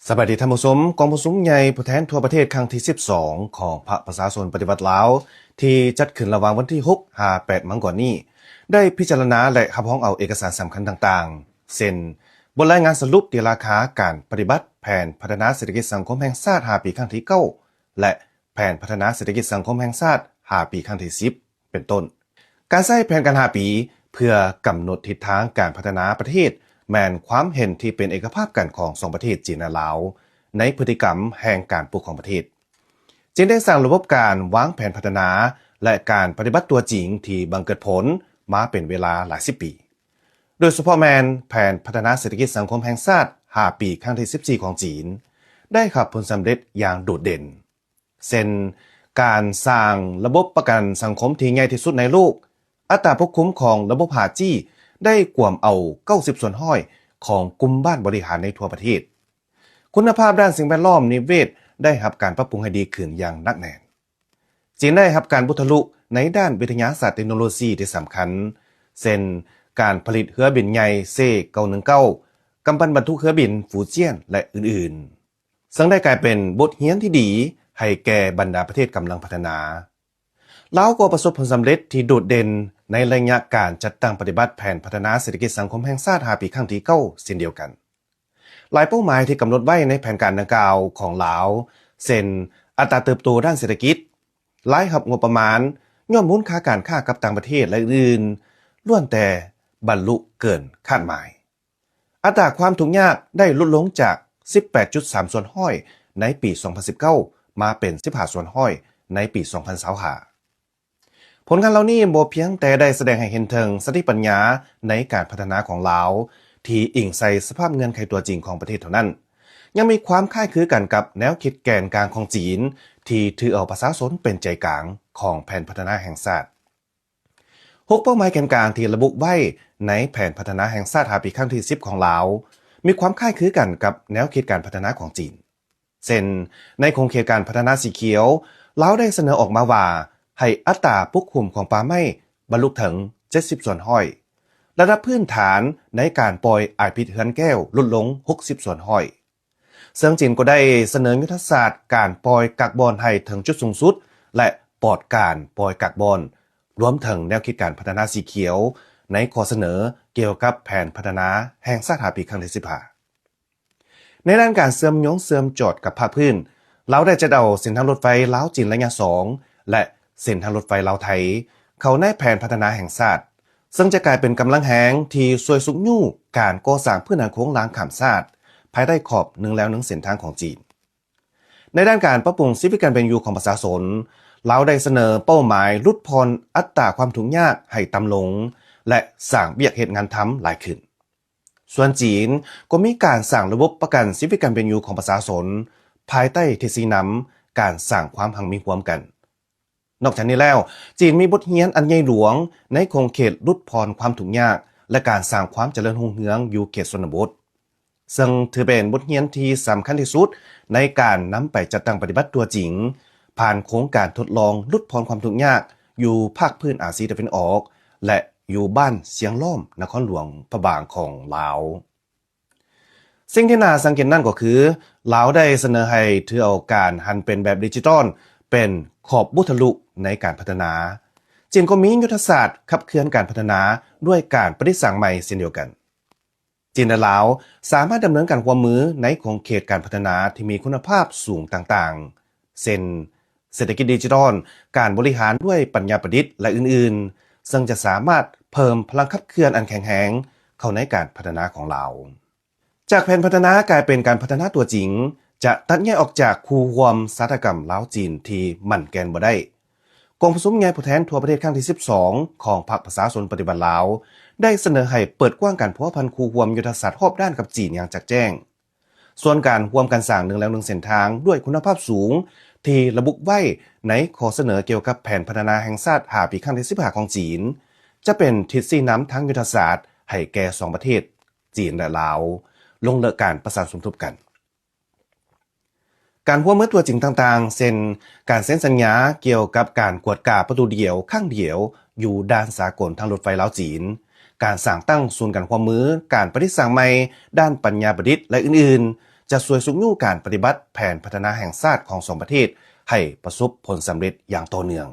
ສະບາຍດີທ່ານຜູ້ຊົມ. ກອງປະຊຸມໃຫຍ່ຜູ້ແທນທົ່ວປະເທດຄັ້ງທີສິບສອງ ຂອງພັກປະຊາຊົນປະຕິວັດລາວ ທີ່ຈັດຂຶ້ນລະຫວ່າງວັນທີຫົກຫາແປດມັງກອນນີ້ ໄດ້ພິຈາລະນາ ແລະ ຮັບຮອງເອົາເອກະສານສຳຄັນຕ່າງໆ ເຊັ່ນ ບົດລາຍງານສະຫຼຸບຕີລາຄາການປະຕິບັດແຜນພັດທະນາເສດຖະກິດສັງຄົມແຫ່ງຊາດຫ້າປີຄັ້ງທີເກົ້າ ແລະ ແຜນພັດທະນາເສດຖະກິດສັງຄົມແຫ່ງຊາດຫ້າປີຄັ້ງທີສິບ ເປັນຕົ້ນ. ການໃຊ້ແຜນການຫ້າປີເພື່ອກຳນົດທິດທາງການພັດທະນາປະເທດ ແມ່ນຄວາມເຫັນທີ່ເປັນເອກະພາບກັນຂອງສອງປະເທດ ຈີນ ແລະ ລາວ ໃນພຶດຕິກຳແຫ່ງການປົກຄອງປະເທດ. ຈີນໄດ້ສ້າງລະບົບການວາງແຜນພັດທະນາ ແລະ ການປະຕິບັດຕົວຈິງທີ່ບັງເກີດຜົນມາເປັນເວລາຫຼາຍສິບປີ, ໂດຍສະເພາະແມ່ນແຜນພັດທະນາເສດຖະກິດສັງຄົມແຫ່ງຊາດຫ້າປີຄັ້ງທີສິບສີ່ຂອງຈີນ ໄດ້ຮັບຜົນສຳເລັດຢ່າງໂດດເດັ່ນ. ເຊັ່ນ ການສ້າງລະບົບປະກັນສັງຄົມທີ່ໃຫຍ່ທີ່ສຸດໃນໂລກ, ອັດຕາປົກຄຸມຂອງລະບົບຫ້າຈີ ໄດ້ກວມເອົາເກົ້າສິບສ່ວນຮ້ອຍຂອງກຸ່ມບ້ານບໍລິຫານໃນທົ່ວປະເທດ, ຄຸນນະພາບດ້ານສິ່ງແວດລ້ອມນິເວດໄດ້ຮັບການປັບປຸງໃຫ້ດີຂຶ້ນຢ່າງໜັກແໜ້ນ. ຈີນໄດ້ຮັບການບຸດທະລຸໃນດ້ານວິທະຍາສາດເຕັກໂນໂລຊີທີ່ສຳຄັນ, ເຊັ່ນ ການຜະລິດເຮືອບິນໃຫຍ່ເຊເກົ້າໜຶ່ງເກົ້າ, ກຳປັ່ນບັນທຸກເຮືອບິນຟູຈຽນ ແລະ ອື່ນໆ. ເຊິ່ງໄດ້ກາຍເປັນບົດຮຽນທີ່ດີໃຫ້ແກ່ບັນດາປະເທດກຳລັງພັດທະນາ. ລາວກໍປະສົບຜົນສຳເລັດທີ່ໂດດເດັ່ນໃນໄລຍະການຈັດຕັ້ງປະຕິບັດແຜນພັດທະນາເສດຖະກິດສັງຄົມແຫ່ງຊາດຫ້າປີຄັ້ງທີເກົ້າເຊັ່ນດຽວກັນ. ຫຼາຍເປົ້າໝາຍທີ່ກຳນົດໄວ້ໃນແຜນການດັ່ງກ່າວຂອງລາວ ເຊັ່ນ ອັດຕາເຕີບໂຕດ້ານເສດຖະກິດ, ລາຍຮັບງົບປະມານ, ຍອດມູນຄ່າການຄ້າກັບຕ່າງປະເທດ ແລະ ອື່ນໆ ລ້ວນແຕ່ບັນລຸເກີນຄາດໝາຍ. ອັດຕາຄວາມທຸກຍາກໄດ້ຫຼຸດລົງຈາກສິບແປດຈຸດສາມສ່ວນຮ້ອຍໃນປີສອງພັນສິບເກົ້າ ມາເປັນສິບຫ້າສ່ວນຮ້ອຍໃນປີສອງພັນຊາວຫ້າ. ຜົນງານເຫຼົ່ານີ້ບໍ່ພຽງແຕ່ໄດ້ສະແດງໃຫ້ເຫັນເຖິງສະຕິປັນຍາໃນການພັດທະນາຂອງລາວ ທີ່ອີງໃສ່ສະພາບເງື່ອນໄຂຕົວຈິງຂອງປະເທດເທົ່ານັ້ນ, ຍັງມີຄວາມຄ້າຍຄືກັນກັບແນວຄິດແກນກາງຂອງຈີນ ທີ່ຖືເອົາປະຊາຊົນເປັນໃຈກາງຂອງແຜນພັດທະນາແຫ່ງຊາດ. ຫົກເປົ້າໝາຍແກນກາງທີ່ລະບຸໄວ້ໃນແຜນພັດທະນາແຫ່ງຊາດຫ້າປີຄັ້ງທີສິບຂອງລາວ ມີຄວາມຄ້າຍຄືກັນກັບແນວຄິດການພັດທະນາຂອງຈີນ. ເຊັ່ນ ໃນຂົງເຂດການພັດທະນາສີຂຽວ, ລາວໄດ້ສະເໜີອອກມາວ່າ ໃຫ້ອັດຕາປົກຫຸ້ມຂອງປ່າໄມ້ບັນລຸເຖິງເຈັດສິບສ່ວນຮ້ອຍ, ລະດັບພື້ນຖານໃນການປ່ອຍອາຍພິດເຮືອນແກ້ວຫຼຸດລົງຫົກສິບສ່ວນຮ້ອຍ. ເຊິ່ງຈີນກໍໄດ້ສະເໜີຍຸດທະສາດການປ່ອຍກາກບອນໃຫ້ເຖິງຈຸດສູງສຸດ ແລະ ປອດການປ່ອຍກາກບອນ, ລວມເຖິງແນວຄິດການພັດທະນາສີຂຽວ ໃນຂໍ້ສະເໜີກ່ຽວກັບແຜນພັດທະນາແຫ່ງຊາດຫ້າປີຄັ້ງທີສິບຫ້າ. ໃນດ້ານການເຊື່ອມໂຍງເຊື່ອມຈອດກັບພາກພື້ນ, ລາວໄດ້ຈັດເອົາເສັ້ນທາງລົດໄຟລາວ-ຈີນໄລຍະສອງ ແລະ ເສັ້ນທາງລົດໄຟລາວ-ໄທ ເຂົ້າໃນແຜນພັດທະນາແຫ່ງຊາດ, ເຊິ່ງຈະກາຍເປັນກຳລັງແຮງທີ່ຊ່ວຍຊຸກຍູ້ການກໍ່ສ້າງພື້ນຖານໂຄງລ່າງຂ້າມຊາດ ພາຍໃຕ້ຂອບໜຶ່ງແລວໜຶ່ງເສັ້ນທາງຂອງຈີນ. ໃນດ້ານການປັບປຸງຊີວິດການເປັນຢູ່ຂອງປະຊາຊົນ, ລາວໄດ້ສະເໜີເປົ້າໝາຍຫຼຸດຜ່ອນອັດຕາຄວາມທຸກຍາກໃຫ້ຕ່ຳລົງ ແລະ ສ້າງວຽກເຮັດງານທຳຫຼາຍຂຶ້ນ. ສ່ວນຈີນກໍມີການສ້າງລະບົບປະກັນຊີວິດການເປັນຢູ່ຂອງປະຊາຊົນ ພາຍໃຕ້ທິດຊີ້ນຳການສ້າງຄວາມຮັ່ງມີຮ່ວມກັນ. ນອກຈາກນີ້ແລ້ວ, ຈີນມີບົດຮຽນອັນໃຫຍ່ຫຼວງໃນຂົງເຂດຫຼຸດຜ່ອນຄວາມທຸກຍາກ ແລະ ການສ້າງຄວາມຈະເລີນຮຸ່ງເຮືອງຢູ່ເຂດຊົນນະບົດ, ເຊິ່ງຖືເປັນບົດຮຽນທີ່ສຳຄັນທີ່ສຸດໃນການນຳໄປຈັດຕັ້ງປະຕິບັດຕົວຈິງ ຜ່ານໂຄງການທົດລອງຫຼຸດຜ່ອນຄວາມທຸກຍາກຢູ່ພາກພື້ນອາຊີຕາເວັນອອກ ແລະ ຢູ່ບ້ານຊຽງລ້ອມ ນະຄອນຫຼວງພະບາງຂອງລາວ. ສິ່ງທີ່ໜ້າສັງເກດນັ້ນກໍຄື ລາວໄດ້ສະເໜີໃຫ້ຖືເອົາການຫັນເປັນແບບດິຈິຕອນເປັນຂອບບຸດທະລຸໃນການພັດທະນາ. ຈີນກໍມີຍຸດທະສາດຂັບເຄື່ອນການພັດທະນາດ້ວຍການປະດິດສ້າງໃໝ່ເຊັ່ນດຽວກັນ. ຈີນ ແລະ ລາວສາມາດດຳເນີນການຮ່ວມມືໃນຂົງເຂດການພັດທະນາທີ່ມີຄຸນນະພາບສູງຕ່າງໆ ເຊັ່ນ ເສດຖະກິດດິຈິຕອນ, ການບໍລິຫານດ້ວຍປັນຍາປະດິດ ແລະ ອື່ນໆ, ເຊິ່ງຈະສາມາດເພີ່ມພະລັງຂັບເຄື່ອນອັນແຂງແຮງເຂົ້າໃນການພັດທະນາຂອງລາວ. ຈາກແຜນພັດທະນາກາຍເປັນການພັດທະນາຕົວຈິງ ຈະຕັດແຍກອອກຈາກຄູ່ຮ່ວມຊະຕາກຳລາວ-ຈີນທີ່ໝັ້ນແກ່ນບໍ່ໄດ້. ກອງປະຊຸມໃຫຍ່ຜູ້ແທນທົ່ວປະເທດຄັ້ງທີສິບສອງ ຂອງພັກປະຊາຊົນປະຕິວັດລາວ ໄດ້ສະເໜີໃຫ້ເປີດກວ້າງການພົວພັນຄູ່ຮ່ວມຍຸດທະສາດຮອບດ້ານກັບຈີນຢ່າງຈະແຈ້ງ. ສ່ວນການຮ່ວມກັນສ້າງໜຶ່ງແລວໜຶ່ງເສັ້ນທາງດ້ວຍຄຸນນະພາບສູງ ທີ່ລະບຸໄວ້ໃນຂໍ້ສະເໜີກ່ຽວກັບແຜນພັດທະນາແຫ່ງຊາດຫ້າປີຄັ້ງທີສິບຫ້າຂອງຈີນ ຈະເປັນທິດຊີ້ນຳທາງຍຸດທະສາດໃຫ້ແກ່ສອງປະເທດ ຈີນ ແລະ ລາວ ລົງເລິກການປະສານສົມທົບກັນ. ການຮ່ວມມືຕົວຈິງຕ່າງໆ ເຊັ່ນ ການເຊັນສັນຍາກ່ຽວກັບການກວດກາປະຕູດຽວຄັ້ງດຽວຢູ່ດ່ານສາກົນທາງລົດໄຟລາວ-ຈີນ, ການສ້າງຕັ້ງສູນການຮ່ວມມືການປະດິດສ້າງໃໝ່ດ້ານປັນຍາປະດິດ ແລະ ອື່ນໆ ຈະຊ່ວຍຊຸກຍູ້ການປະຕິບັດແຜນພັດທະນາແຫ່ງຊາດຂອງສອງປະເທດ ໃຫ້ປະສົບຜົນສຳເລັດຢ່າງຕໍ່ເນື່ອງ.